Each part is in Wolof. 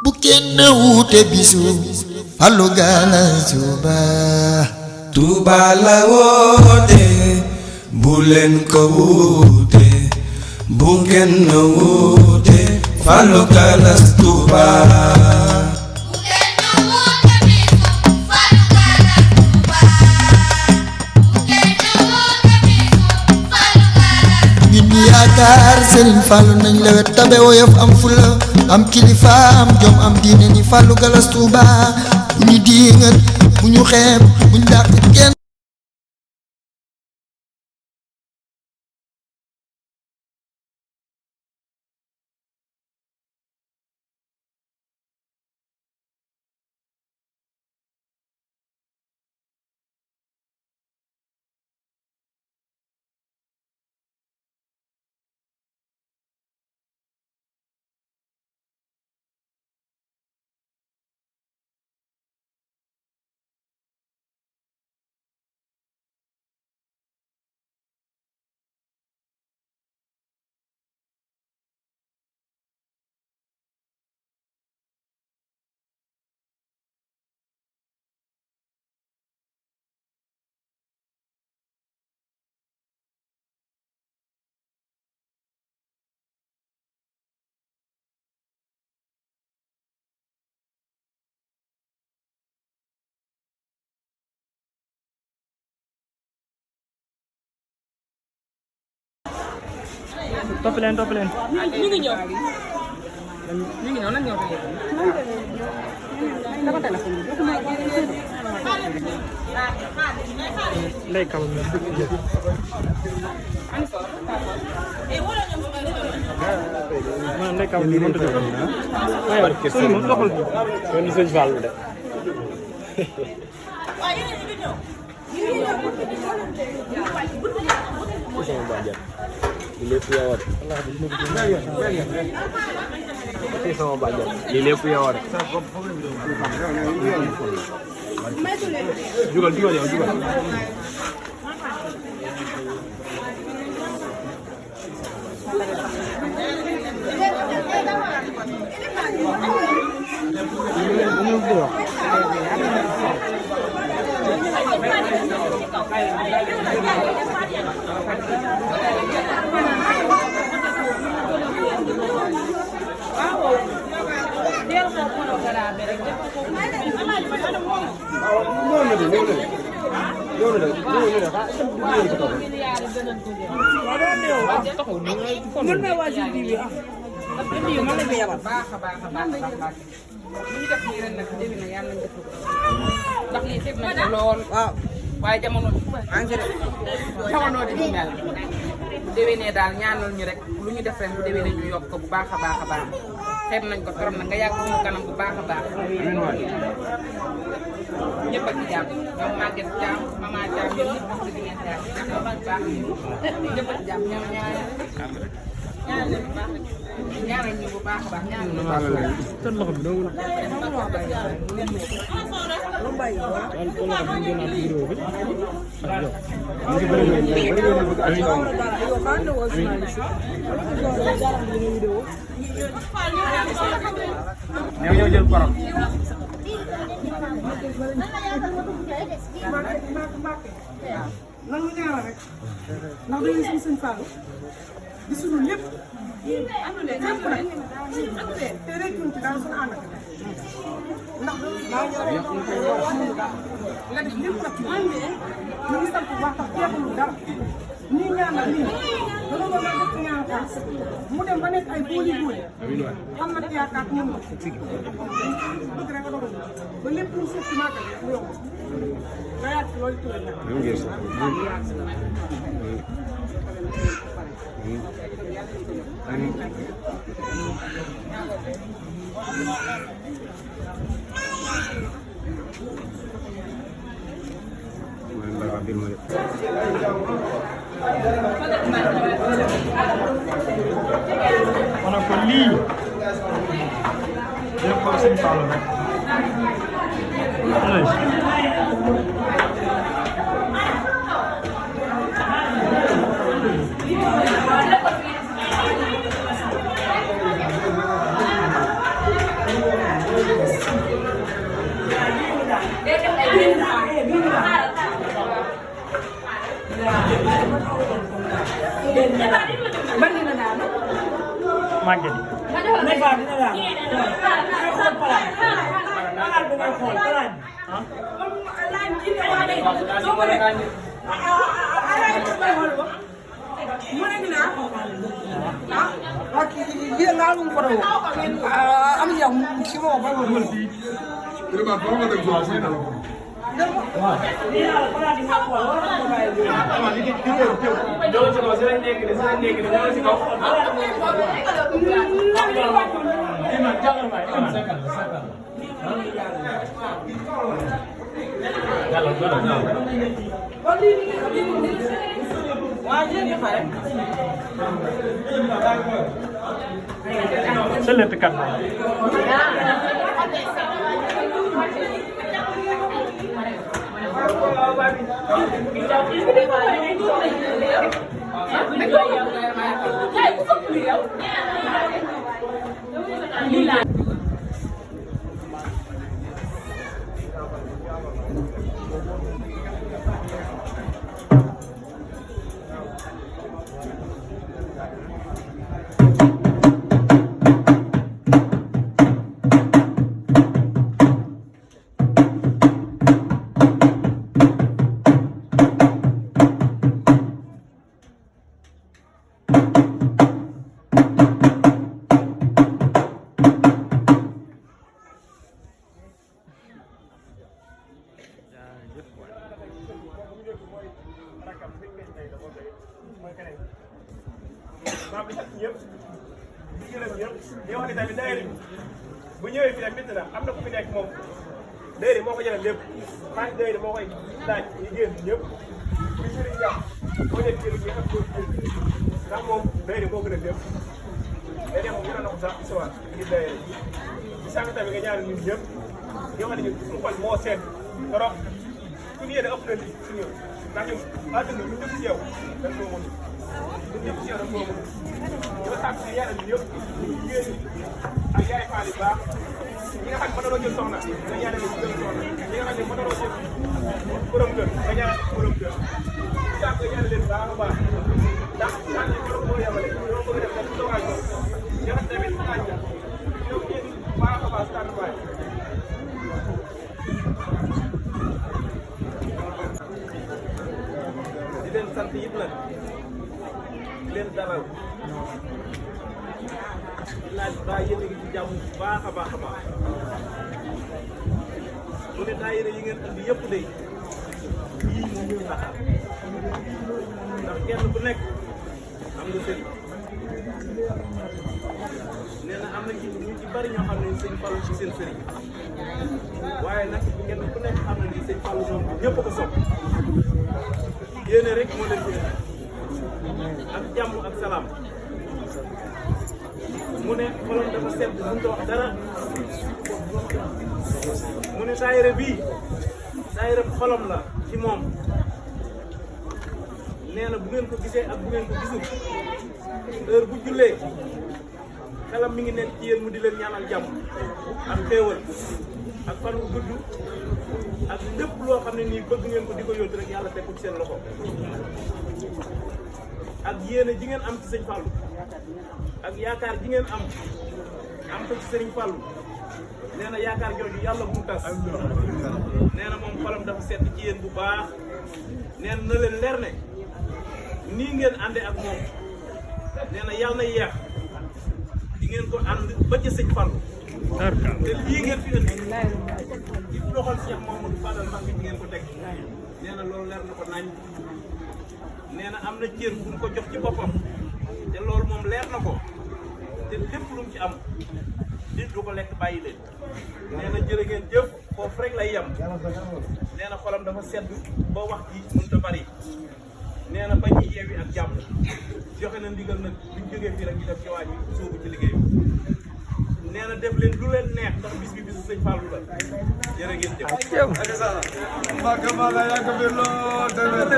bu kenn wuute bisu Fallou Galass Touba. Touba la woote bu leen ko wuute bu kenn wuute Fallou Galass Touba. yaakaar Serigne Fallou nañ lewet tabe woyof am fulla am kilifa am jom am diine ni Fallou Galass Touba bu ñu diingat bu ñu xeeb bu ñu dàq kenn. topp leen ñu ngi ñëw nañ ñëw dafa téléphone lay kam man lay kam ni mënta def ay barke sëñ mo doxal ko ni sëñ Fall de Di lépp yow rek. Ci sama bàjjan. Di lépp yow rek. Jugal yow jugal. waaye jamono di mel déwénee daal ñaanal ñu rek lu ñu def ren bu déwénee ñu yokk ko bu baax a baax xeeb nañ ko trop nag nga yàgg suñu kanam bu baax a baax ñëpp ak ci jàmm ñoom Maguette Thiam Mama Thiam ñoom ñëpp wax dëgg ngeen jaar bu baax ñëpp ak ci jàmm ñoom ñaanal ñu bu baax a baax ñaanal ñu tan loxo bi doo ñoo jël param. nan nga ñaanal rek ndax dañuy suñu sëñ Fall di suñu lépp fépp nag te rek ñu ci daal suñu ànd ak ndax daa lépp nag ñu ngi sant bu baax tax jeexul dara nii ñaanal nii dana doon def ñaan xaas mu dem ba nekk ay booli xam na yaakaar ñun la bëgg rek nga dogal ba lépp lu suuf ci màggal mu yokk nga yaat ci loolu tuuti mana ko lii def ko sëñ Fall rek màgget sa lépp kat bu ñëwee fii nag métti na am na ku fi nekk moom déedéet moo ko jëlee lépp maa ngi déedéet moo koy laaj ñu génn ñëpp ñu sëriñ jàpp boo nekk kër gi ak kër gi ndax moom déedéet moo gën a lépp déedéet moom gën a ndox sax si waat ngir déedéet ci sànq tamit nga ñaanal ñun ñëpp ñoo xam ne ñun suñu xol moo seet trop suñu yéene ëpp na li si ñun ndax ñun àdduna ñu ñëpp si yow dañ koo mën ñun ñëpp si yow dañ koo mën ñu nga sàkk si yàlla ñun ñëpp jigéen ñi ak yaay faal yu baax ñi nga xam ne mënuloo jël soxna nga ñaanal leen jël soxna ñi nga xam ne mënuloo jël borom kër nga ñaanal borom kër ñu sàkk nga ñaanal leen baax a baax ndax daal di borom moo yemale ñoo bëgg def dañ dogal ko ñi nga xam tamit laaj na ñoo ñeen baax a baax tànn baay di leen sant yëpp nag di leen dalal laaj ba yéen a ngi ci jàmm bu baax a baax a baax mu ne daayira yi ngeen andi yëpp de yii moom ñu naxar ndax kenn ku nekk am nga sëriñ nee na am na ñu ci bari ñoo xam ne sëñ Fallou ci seen sëriñ waaye nag kenn ku nekk xam na ni sëñ Fallou moom ñëpp ko sopp yéene rek moo leen fi ak jàmm ak salaam mu ne xolam dafa sedd mënut a wax dara mu ne daayira bii daayira xolam la ci moom nee na bu ngeen ko gisee ak bu ngeen ko gisul heure bu jullee xelam mi ngi nekk ci yéen mu di leen ñaanal jàmm ak xéewal ak fan wu gudd ak lépp loo xam ne nii bëgg ngeen ko di ko yóotu rek yàlla teg ko ci seen loxo ak yéene ji ngeen am ci sëñ Fallou ak yaakaar ji ngeen am ko ci sëriñ Fallou nee na yaakaar jooju yàlla bu mu tas nee na moom xolam dafa sedd ci yéen bu baax nee na leen leer ne nii ngeen àndee ak moom nee na yàlla na yeex di ngeen ko ànd ba ca sëñ Fallou te lii ngeen fi indi ci loxol Cheikh Mamadou Fadal Mbacké di ngeen ko teg nee na loolu leer na ko nañ nee na am na cër bu ñu ko jox ci boppam te loolu moom leer na ko te lépp lu mu ci am nit du ko lekk bàyyi leen nee na jërë ngeen jëf foofu rek lay yem nee na xolam dafa sedd ba wax ji mënut a bari nee na ba ñuy yeewi ak jàmm joxe na ndigal nag buñ jógee fii rek ñu def ci waaj bi sóobu ci liggéey bi nee na def leen lu leen neex ndax bis bi bisu sëñ Fallou la jërë ngeen jëf. Mbacke Mbacke yàgg bi lool tamit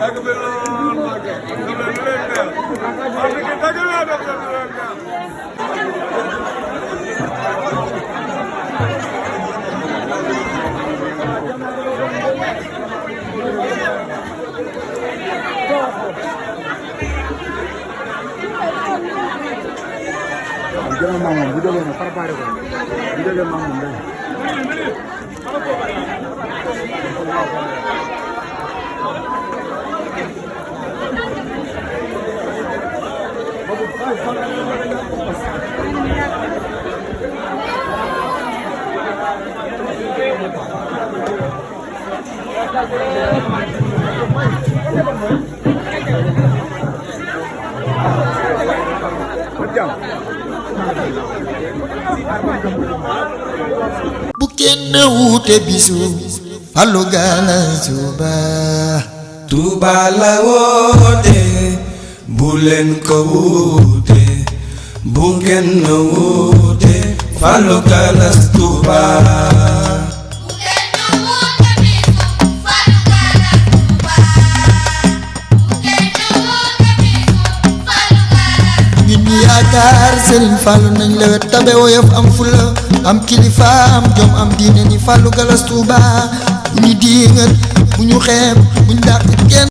yàgg bi lool Mbacke def leen lu leen neex wax dëgg dëgg la def leen lu leen neex bu kenn wuute bisu Fallou Galass Touba. Touba la woote bu leen ko wuute bu kenn wuute Fallou Galass Touba. ñun ñi yaakaar Serigne Fallou nañ lewet tabe woyof am fula am kilifa am jom am diine ni Fallou Galass Touba bu ñu diingat bu ñu xeeb bu ñu dàq kenn